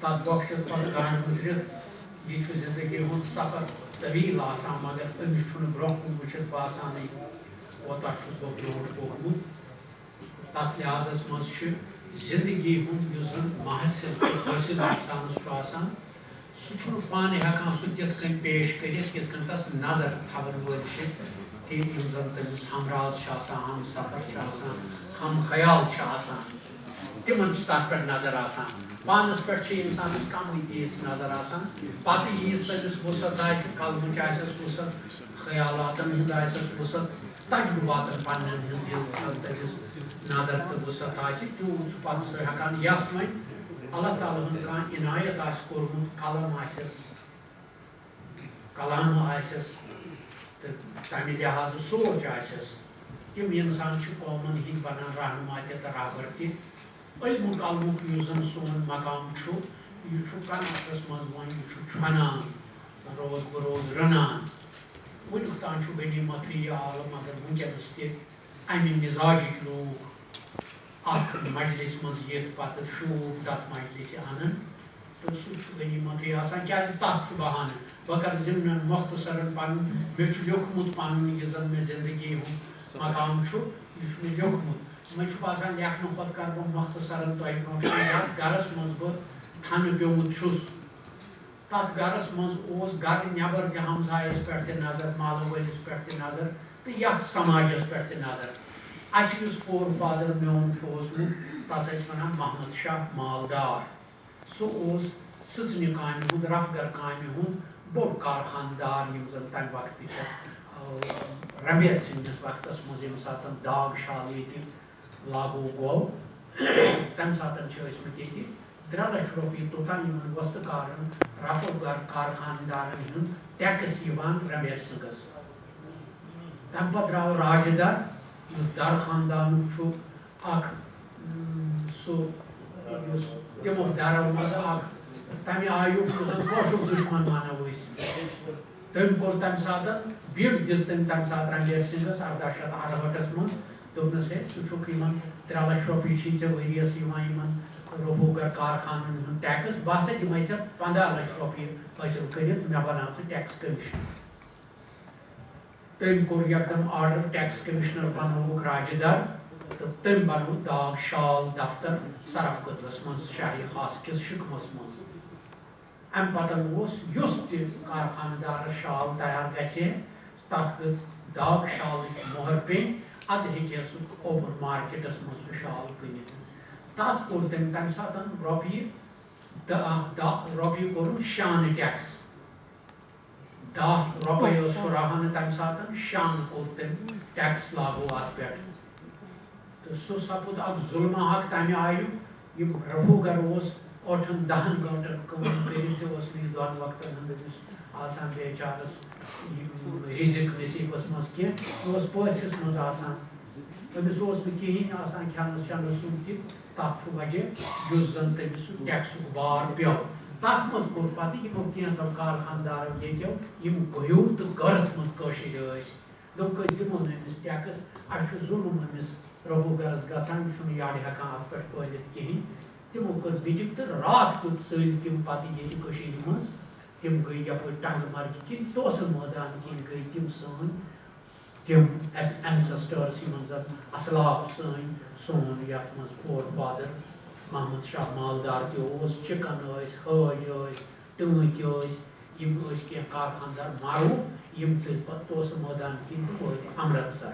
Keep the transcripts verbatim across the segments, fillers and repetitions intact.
تَتھ بۄکسَس پَتہٕ گنٛڈ مُژرِتھ۔ یہِ چھُ زِندگی ہُنٛد سفر طویل آسان، مگر أمِس چھُنہٕ برٛونٛہہ کُن وٕچھِتھ باسانٕے، کوتاہ چھُس بہٕ برٛونٛٹھ پوٚکمُت۔ تَتھ لحاظَس منٛز چھِ زِندگی ہُنٛد یُس زَن محصِل تہٕ حٲصِل اِنسانَس چھُ آسان، سُہ چھُنہٕ پانہٕ ہٮ۪کان سُہ تِتھ کٔنۍ پیش کٔرِتھ، یِتھ کٔنۍ تَس نظر تھاوَن وٲلۍ چھِ، تِم یِم زَن تٔمِس ہمراز چھِ آسان، ہم سفر چھِ آسان، ہم خیال چھِ آسان۔ تِمن چھِ تَتھ پٮ۪ٹھ نظر آسان۔ پانَس پٮ۪ٹھ چھِ اِنسانَس کَمٕے تیٖژ نظر آسان۔ پَتہٕ ییٖژ تٔمِس وُسعت آسہِ، قلمٕچ آسٮ۪س وُسعت، خیالاتَن ہٕنٛز آسٮ۪س وُسعت، تجرُباتَن پنٛنٮ۪ن ہٕنٛز ییٖژ تٔمِس نظر تہٕ وُسعت آسہِ، تیوٗت چھُ پَتہٕ سُہ ہٮ۪کان، یَس وۄنۍ اللہ تعالیٰ ہَن کانٛہہ عنایت آسہِ کوٚرمُت، قلم آسٮ۪س، کلام آسٮ۪س تہٕ تَمہِ لحاظہٕ سونٛچ آسٮ۪س، تِم اِنسان چھِ قومَن ہٕنٛدۍ بَنان رہنما تہِ تہٕ رہبر تہِ۔ علمُک علمُک یُس زَن سون مقام چھُ، یہِ چھُ کَنَس منٛز وۄنۍ، یہِ چھُ چھۄنان، روز بہٕ روز رَنان۔ وٕنیُک تام چھُ غنیٖمتٕے یہِ عالم، مگر وٕنکیٚنَس تہِ اَمہِ مِزاجِکۍ لوٗکھ اَتھ مجلِس منٛز یِتھ پَتہٕ شوٗب تَتھ مجلِسہِ اَنان۔ تہٕ سُہ چھُ غنیٖمتٕے آسان، کیٛازِ تَتھ چھُ بہانہٕ۔ بہٕ کَرٕ ضِمنَن مۄختصرَن پَنُن، مےٚ چھُ لیوٚکھمُت پَنُن، یہِ زَن مےٚ زِندگی ہُنٛد مقام چھُ، یہِ چھُ مےٚ لیوٚکھمُت۔ مےٚ چھُ باسان، لیکھنہٕ کھۄتہٕ کَرٕ بہٕ مۄختصرَن تۄہہِ برونٛٹھ کَنہِ یَتھ گَرَس منٛز بہٕ تھَنہٕ پیوٚمُت چھُس۔ تَتھ گَرَس منٛز اوس گَرٕ نٮ۪بَر تہِ ہمسایَس پٮ۪ٹھ تہِ نظر، محلہٕ وٲلِس پٮ۪ٹھ تہِ نظر تہٕ یَتھ سماجَس پٮ۪ٹھ تہِ نظر۔ اَسہِ یُس فور فادر میون چھُ اوسمُت، تَس ٲسۍ وَنان محمد شاہ مالدار۔ سُہ اوس سٕژنہِ کامہِ ہُنٛد، رفگر کامہِ ہُنٛد بوٚڑ کارخانہٕ دار، یِم زَن تَمہِ وقتہٕ پٮ۪ٹھ، آ، رنبیر سِنگھ کِس وقتَس منٛز، ییٚمہِ ساتہٕ داغ شال ییٚتہِ لاگوٗ گوٚو، تَمہِ ساتہٕ چھِ ٲسمٕتۍ ییٚتہِ ترٛےٚ لَچھ رۄپیہِ توٚتام یِمَن وۄستہٕ کارَن، رفگر کارخانہٕ دارَن ہُنٛد ٹیکس یِوان رنبیر سِنگَس۔ تَمہِ پَتہٕ درٛاو راجہٕ دَر، یُس دَر خاندانُک چھُ، اَکھ، اۭں، سُہ یُس تِمو دَرو منٛز اَکھ، تَمہِ آیُک یُس زَن کٲشُر دُشمَن وَنو أسۍ۔ تٔمۍ کوٚر تَمہِ ساتہٕ، بِڈ دِژ تٔمۍ تَمہِ ساتہٕ رنبیر سِنگَس اَرداہ شیٚتھ اَرہٲٹھَس منٛز، دوٚپنَس، "ہے، ژٕ چھُکھ یِمَن ترٛےٚ لَچھ رۄپیہِ چھِی ژےٚ ؤریَس یِوان یِمَن رفگر کارخانَن ہُنٛد ٹیکس، بہٕ ہسا دِمَے ژےٚ پنٛداہ لَچھ رۄپیہِ حٲصِل کٔرِتھ، مےٚ بَناو ژٕ ٹیکس کٔمِشنَر۔" تٔمۍ کوٚر یکدم آرڈر، ٹیکس کٔمِشنَر بَنووُکھ راجہٕ دَر، تہٕ تٔمۍ بَنوو داغ شال دفتر سرف کدلَس منٛز، شہرِ خاص کِس شِکمَس منٛز۔ اَمہِ پَتہٕ اوس یُس تہِ کارخانہٕ دارَس شال تیار گژھِ ہے، تَتھ گٔژھ داغ شالٕچ مۄہر پیٚنۍ، اَدٕ ہیٚکہِ ہے سُہ اوپن مارکیٹَس منٛز سُہ شال کٕنِتھ۔ تَتھ کوٚر تٔمۍ تَمہِ ساتہٕ رۄپیہِ دَہ، دَہ رۄپیہِ کوٚرُن شانہٕ ٹیکس۔ دَہ رۄپَے ٲس ہُراہَن تَمہِ ساتہٕ، شانہٕ کوٚر تٔمۍ ٹیکس لاگوٗ اَتھ پٮ۪ٹھ۔ تہٕ سُہ سَپُد اَکھ ظُلمہٕ اَکھ تَمہِ آیُک، یہِ رفگر اوس ٲٹھَن دَہَن گٲنٛٹَن کٲم کٔرِتھ تہِ اوس نہٕ یہِ دۄن وقتَن ہُنٛد أمِس آسان بیچارَس یہِ رِزِق نصیٖبَس منٛز کینٛہہ، یہِ اوس پٲژھِس منٛز آسان۔ أمِس اوس نہٕ کِہیٖنۍ آسان کھٮ۪نَس چٮ۪نَس سُنٛد تہِ، تَتھ چھُ وجہ یُس زَن تٔمِس سُہ ٹیکسُک بار پیوٚو۔ تَتھ منٛز کوٚر پَتہٕ یِمو کینٛژھو کارخانہٕ دارو ییٚتیو، یِم گٔیوٗ تہٕ غٲرَتھ منٛد کٲشِرۍ ٲسۍ۔ دوٚپُکھ، "أسۍ دِمو نہٕ أمِس ٹیکس، اَسہِ چھُ ظُلُم أمِس رفگرَس گژھان، یہِ چھُنہٕ یَڈ ہٮ۪کان اَتھ پٮ۪ٹھ پٲلِتھ کِہیٖنۍ۔" تِمو کٔر میٖٹِنٛگ تہٕ راتھ کیُتھ ژٔلۍ تِم پَتہٕ ییٚتہِ کٔشیٖرِ منٛز۔ تِم گٔے یَپٲرۍ ٹنٛگہٕ مَرگہِ کِنۍ توسہٕ مٲدان کِنۍ گٔے تِم سٲنۍ، تِم اَسہِ ancestors، یِمَن زَن اَسلاف سٲنۍ، سون یَتھ منٛز فور فادر محمد شاہ مالدار تہِ اوس، چِکَن ٲسۍ، حٲج ٲسۍ، ٹٲنٛکۍ ٲسۍ، یِم ٲسۍ کینٛہہ کارخانہٕ دار معروٗف، یِم ژٔلۍ پَتہٕ توسہٕ مٲدان کِنۍ تہٕ وٲتۍ امرتسر۔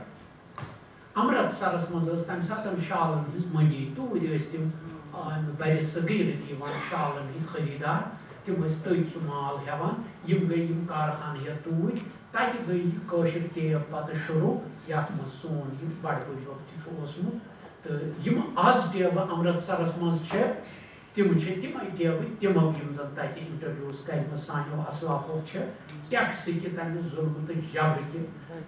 امرتسرس منٛز ٲس تمہِ ساتہٕ شالن ہٕنٛز منڈی، توٗرۍ ٲسۍ تِم، آ، برِ صغیٖرٕکۍ یِوان شالن ہٕنٛدۍ خریٖدار، تِم ٲسۍ تٔتۍ سُہ مال ہٮ۪وان۔ یِم گٔے یِم کارخانہٕ ہٮ۪تھ توٗرۍ، تتہِ گٔے یہِ کٲشِر ٹیب پتہٕ شروٗع، یتھ منٛز سون یہِ بڑٕ بُزرگ تہِ چھُ اوسمُت۔ تہٕ یِم از ٹیبہٕ امرتسرس منٛز چھِ، تِم چھِ تِمے ٹیبہٕ، تِمو یِم زن تتہِ introduce کرِمٕژ سانیو اسلافو چھِ، ٹیکسہٕ کہِ تمہِ ظُلمہٕ تہٕ جبرٕ کہِ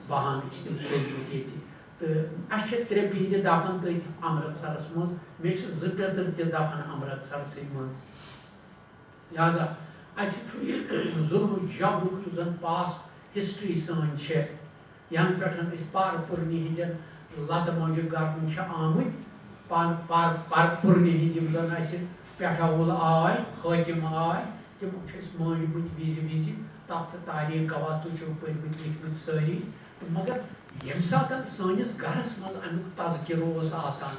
بہانہٕ چھِ تِم ژٔلۍمٕتۍ ییٚتہِ۔ تہٕ اَسہِ چھِ ترٛےٚ پیٖرِ دفن تٔتھۍ امرتسرس منٛز۔ مےٚ چھِ زٕ پیٚتٕر تہِ دفن امرتسرسٕے منٛز۔ لہذا اَسہِ چھُ یہِ ظُلمہٕ جبرُک یُس زَن past history سٲنۍ چھِ، یَنہٕ پٮ۪ٹھ أسۍ پارٕ پُرنہِ ہٕنٛدٮ۪ن لَتہٕ مۄنٛجہِ گرنہٕ چھِ آمٕتۍ، پن پر پر پُرنہِ ہٕنٛدۍ یِم زن اسہِ پٮ۪ٹھٕ اول آے، حٲکِم آے، تِم چھِ أسۍ مٲنۍ مٕتۍ وِزِ وِزِ۔ تتھ چھِ تاریخ گواہ، تُہۍ چھِو پٔرمٕتۍ لیکھمٕتۍ سٲری۔ تہٕ مگر ییٚمہِ ساتہٕ سٲنِس گرس منٛز امیُک تذکرٕ اوس آسان،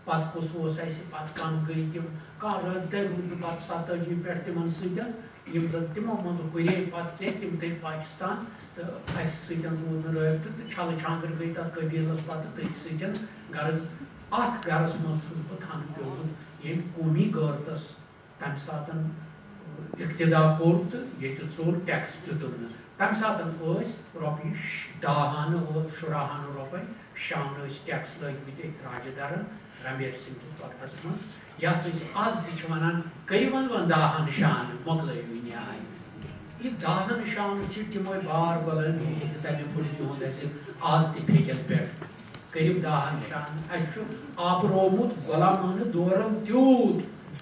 پتہٕ کُس اوس اسہِ، پتہٕ کم گٔے تِم، کانٛہہ رٲبطے روٗد نہٕ پتہٕ ستٲجی پٮ۪ٹھ تِمن سۭتۍ، یِم زن تِمو منٛز ہُرے پتہٕ کینٛہہ، تِم گٔے پاکستان، تہٕ اسہِ سۭتۍ روٗد نہٕ رٲبطہٕ، تہٕ چھلہٕ چھانٛگٕر گٔے تتھ قبیلس پتہٕ تٔتھۍ سۭتۍ۔ غرض، اتھ گرس منٛز چھُس بہٕ تھنہٕ پیوٚمُت، ییٚمۍ قومی غٲرتس تمہِ ساتن اقتدا کوٚر تہٕ ییٚتہِ ژوٚل، ٹیکس دیُتُن نہٕ۔ تمہِ ساتن ٲسۍ رۄپیہِ ش-، دَہ ہن، ٲ، شُراہ ہن رۄپے شانہٕ ٲسۍ ٹیکس لٲگمٕتۍ أکۍ راجہٕ درن رنبیر سنگھ کِس وقتس منٛز، یتھ أسۍ از تہِ چھِ ونان، کٔرِو وۄنۍ وۄنۍ دَہ ہن شانہٕ، مۄکلٲیِو یہِ نیاے۔ یہِ دَہ ہن شانہٕ چھِ تِمے بار غلٲمی ہٕنٛدۍ تمہِ پھُٹہِ تِہُنٛد اَسہِ از تہِ پھیٚکٮ۪ن پٮ۪ٹھ۔ کٔرِو دَہ ہن شانہٕ۔ اَسہِ چھُ آبرومُت غلامانہٕ دورن تیوٗت،